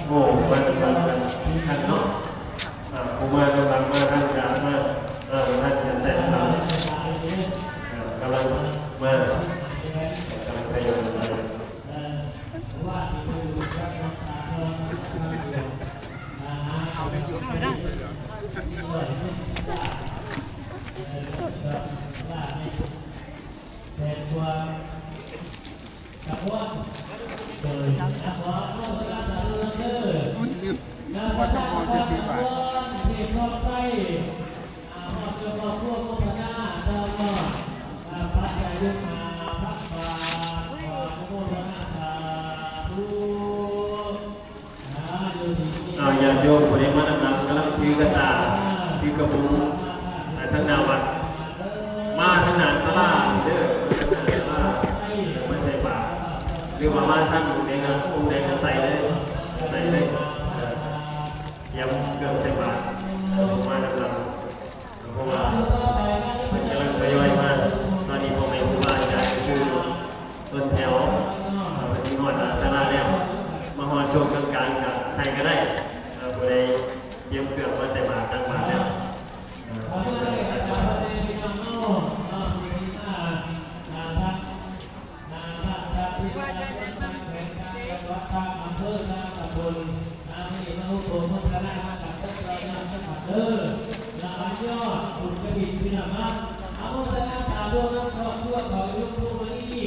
ໂອ້ ມາ ມາ ມາ ມາເນາະ. ອ່າ ຜູ້ມາກຳລັງມາທາງກາງມາ ເອີ ມາທາງກາງແຊນເຮົາ ເອີ ກຳລັງມາ ກຳລັງທະຍອຍມາ. ອ່າ ຍາດໂຍມຜູ້ໃດມານຳຫຼັງ ກຳລັງຖືກະຕ່າ ຖືກະບຸງ ອ່າ ທາງໜ້າວັດ ມາທາງໜ້າສາລາເດີ ມາທາງໜ້າສາລາ ມາໃສ່ບາດ ຫຼືວ່າມາທາງອົງແດງ ອົງແດງກະໃສ່ເລີຍ ໃສ່ເລີຍ ຕຽມເຄື່ອງໃສ່ບາດ ມານຳຫຼັງ. ເພາະວ່າເພິ່ນກຳລັງທະຍອຍມາ ຕອນນີ້ພໍ່ແມ່ຄູບາອາຈານກໍຄືຕົ້ນແຖວ ເພິ່ນຊິຮອດອາສະນະແລ້ວ ມາຮອດຊ່ວງກາງໆ ກະໃສ່ກະໄດ້ ຜູ້ໃດຕຽມເຄື່ອງມາໃສ່ບາດຕັກບາດແລ້ວ. ນາງພັດທະພິລະ ທາງແຂວງ ທາງຈັງຫວັດ ທາງອຳເພີ ທາງຕຳບົນ ທາງນີ້ມາອະນຸໂມທະນານຳກັນເດີ ເຈົ້າຍອດນຳກັນເດີ ລະອາຍອດບຸນກະຖິນພີ່ນ້ອງເນາະ ອະນຸໂມທະນາສາທຸນຳຄອບຄົວຂອງລຸງພູມະນີ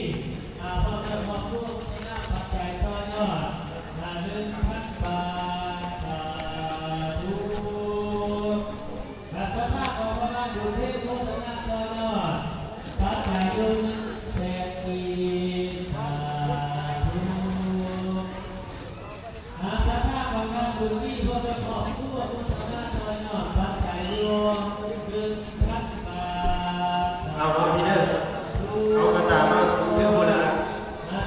ອາ ພ້ອມດ້ວຍຄອບຄົວ ອະນຸໂມທະນາປັດໄຈຕໍ່ຍອດ ລະ ໜຶ່ງພັນບາດ ສາທຸ. ສັດທາຂອງພະມາບຸນເທໂມທະນາຕໍ່ຍອດ ປັດໄຈຢູ່ໜຶ່ງແສນກີບ ສາທຸ. ອາ ສັດທາຂອງພະມາບຸນນີ້ ພວກເຈົ້າຄອບຄົວໂມທະນາຕໍ່ຍອດ ປັດໄຈຢູ່ໜຶ່ງພັນບາດ ເອົາ ເອົາ ພີ່ເດີ ເອົາກະຕ່າມາ ຖືພຸ້ນລະ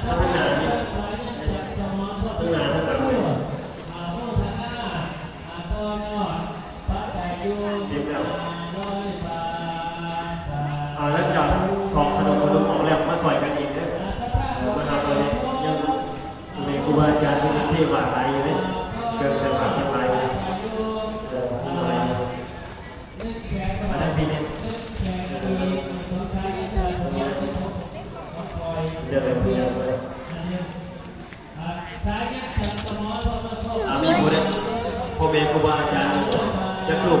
ທາງໜ້ານີ້ ທາງໜ້າທາງຫຼັງນີ້ ໂມທະນາ ເຕັມແລ້ວ ອ່າ ຫຼັງຈາກຖອກຂະໜົມຂະໜົມອອກແລ້ວ ມາຊ່ອຍກັນອີກເດີ ເອີ ມາຫາເພິ່ນ ຍັງ ແມ່ຄູບາອາຈານເພິ່ນເທບາດຫຼາຍຢູ່ເດ້ ເຄື່ອງໃສ່ບາດເພິ່ນຫຼາຍຢູ່ ເອີ ມາທາງພີ້ເດ້ ເດີນໄປພຸ້ນ ອ່າ ມີຜູ້ໃດ ພໍ່ແມ່ຄູບາອາຈານຈັກຮູບ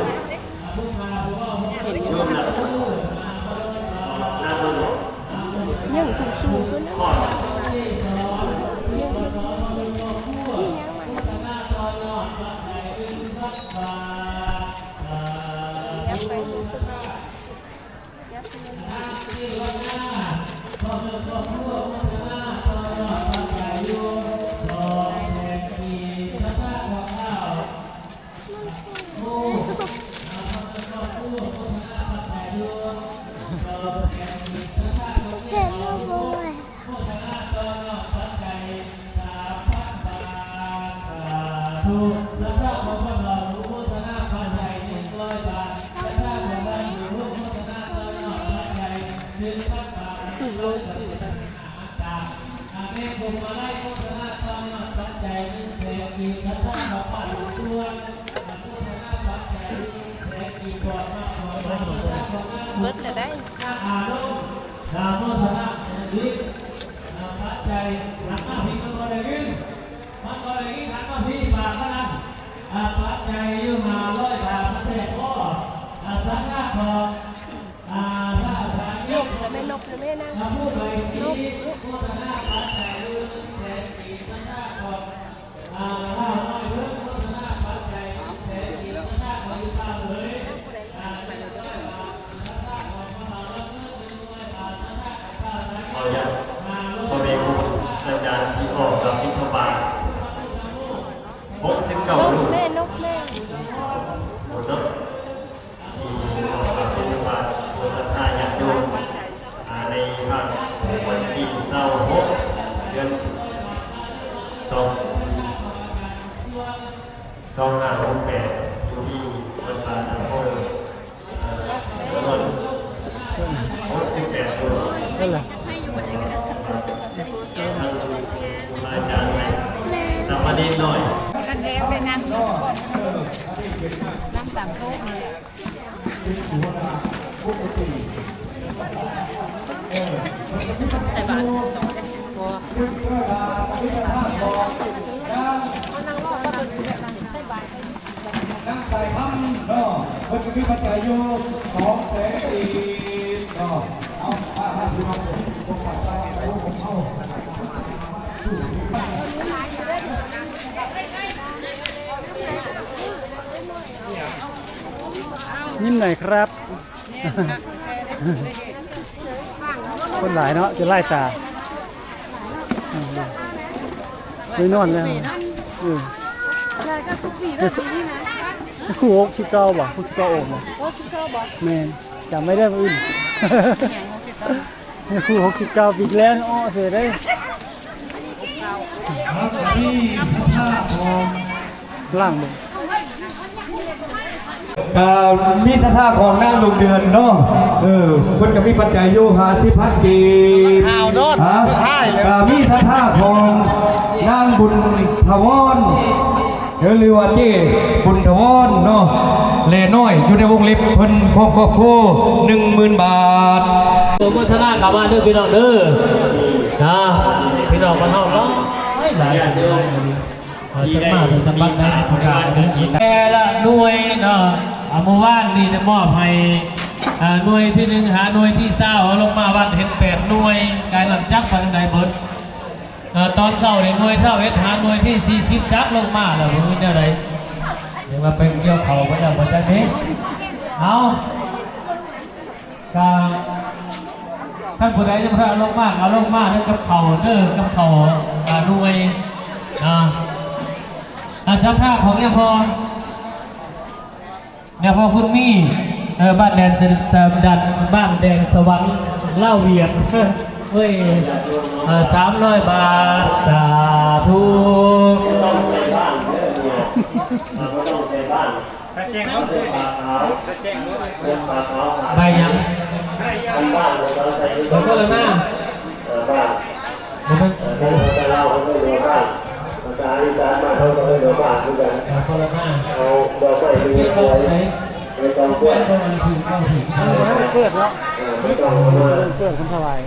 ໂຍມລະ ນາງເບິ່ງບໍ່ ຍິງສູງໆພຸ້ນນະ ຄອດ ຍິງ ນີ້ຫຍັງມັນ ຍັບໄປພຸ້ນ ແຊບເນາະ ບໍ່ໄຫວ. ສາທຸ ສາທຸ ຂໍອະນຸໂມທະນາປັດໄຈໜຶ່ງຮ້ອຍບາດ ສາທຸ ຂໍອະນຸໂມທະນາຕໍ່ຍອດປັດໄຈໜຶ່ງພັນບາດ ໜຶ່ງຮ້ອຍບາດ ແມ່ພວງມາໄລໂມທະນາຕໍ່ຍອດປັດໄຈໜຶ່ງແສນກີບ ສາທຸ ຂໍອະນຸໂມທະນາປັດໄຈໜຶ່ງແສນກີບ ຂອບພະຄຸນ ສາທຸ ເບິດແລ້ວໄດ໋ ນາງອາລົງ ອາໂມທະນາອີກ ອາ ປັດໄຈ ຫັນມາພີ້ ມັນບໍ່ໄດ້ຍິນ ມັນບໍ່ໄດ້ຍິນ ຫັນມາພີ້ ປາກມັນນັ້ນ ອາ ປັດໄຈຢູ່ຫ້າຮ້ອຍບາດ ມັນແທ້ພໍ ອາ ສັງຄະຂອງ ອາ ພະອາສາຍະ ແມ່ນົກ ແມ່ນົກ ອາ ຜູ້ໃຜສີ ໂມທະນາປັດໄຈຢູ່ໜຶ່ງແສນກີບ ສັງຄະຂອງ ອາ ລາວນ້ອຍເພິ່ນ ໂມທະນາປັດໄຈໜຶ່ງແສນກີບ ສັງຄະຂອງອີ່ປ້າເອີຍ ອາ ຂໍອະນຸຍາດ ພໍ່ແມ່ຄູອາຈານທີ່ອອກກັບບິນທະບາດ ຫົກສິບເກົ້າລູກ ແມ່ນົກແມ່ ໂອ້ເນາະ ໃສ່ບາດ ບໍ່ ນາງສາຍຄຳເນາະ ເພິ່ນກໍມີປັດໄຈຢູ່ສອງແສນກີບເນາະ ເອົາ ມາ ມາ ພີ່ນ້ອງ ຍິ້ມໜ້ອຍຄັບ. ຄົນຫຼາຍເນາະ ຈົນຫຼາຍຕາ ໄປນອນແລ້ວ ເອີ ລາຍກໍທຸກປີແບບນີ້ນະ ຄູຫົກສິບເກົ້າບໍ່? ຫົກສິບເກົ້າໂອງບໍ່? ຫົກສິບເກົ້າບໍ່? ແມ່ນ ຈຳໄວ້ເດີມື້ອື່ນ ຄູຫົກສິບເກົ້າປີກແລ້ວ ເນາະ ເສຍເດ້. ຫຼັງເບິ່ງ ກະມີສັດທາຂອງນາງດົງເດືອນເນາະ ເອີ ເພິ່ນກະມີປັດໄຈຢູ່ຫ້າສິບພັນກີບ ຮະ ກະມີສັດທາຂອງນາງບຸນຖາວອນ ເອີ ຫຼືວ່າເຈ້ບຸນຖາວອນເນາະ ແລນ້ອຍ ຢູ່ໃນວົງເລັບເພິ່ນ ພ້ອມຄອບຄົວ ໜຶ່ງໝື່ນບາດ. ອະນຸໂມທະນາເຂົ້າມາເດີພີ່ນ້ອງເດີ ນະ ພີ່ນ້ອງບ້ານເຮົາຫຼາຍຫຼາຍ ເອີ ຈັກມາເປັນຈຳບັດໄດ້ ແຕ່ລະໜ່ວຍເນາະ ອາ ມື້ວານນີ້ໄດ້ມອບໃຫ້ ອາ ໜ່ວຍທີໜຶ່ງຫາໜ່ວຍທີຊາວ ເອົາລົງມາວັດເຫັນແປດໜ່ວຍ ກາຍຫຼັງຈັກໄປທາງໃດເບິດ. ເອີ ຕອນເຊົ້ານີ້ໜ່ວຍຊາວເອັດຫາໜ່ວຍທີສີ່ສິບ ຈັກລົງມາແລ້ວ ບໍ່ຮູ້ແນວໃດ ເຫັນວ່າໄປກ່ຽວເຂົ້າໄປແລ້ວບໍ່ຈັກເດ້. ເອົາ ກະ ຄັນຜູ້ໃດຍັງບໍ່ທັນເອົາລົງມາ ກະເອົາລົງມາເດີ ກັບເຂົ້າເດີ ກັບເຂົ້າ ອາ ໜ່ວຍ ອາ ອາ ສັດທາຂອງຍາພໍ່ ແມ່ພໍ່ບຸນມີ ເອີ ບ້ານແດນສະ ສະ ບ້ານແດນສະຫວັນ ລາວຫວຽດ ເອີຍ ເອີ ສາມຮ້ອຍບາດ ສາທຸ. ໃບຫຍັງ? ເອົາຄົນລະໜ້າ ບໍ່ແມ່ນ ເອີ ພາສາລາວເຂົາເອີ້ນວ່າບ້ານ ພາສາອີສານບ້ານເຮົາກໍເອີ້ນວ່າບ້ານຄືກັນ ເອີ ພາລະມາ ເອົາດອກໄມ້ໄປເຮັດສວຍ ໄປກອງກວຍ ເອີ ໄປຕ້ອງເອົາມາ ເກີດເນາະ ເອີ ໄປຕ້ອງເອົາມາ ເກີດເພິ່ນຖວາຍ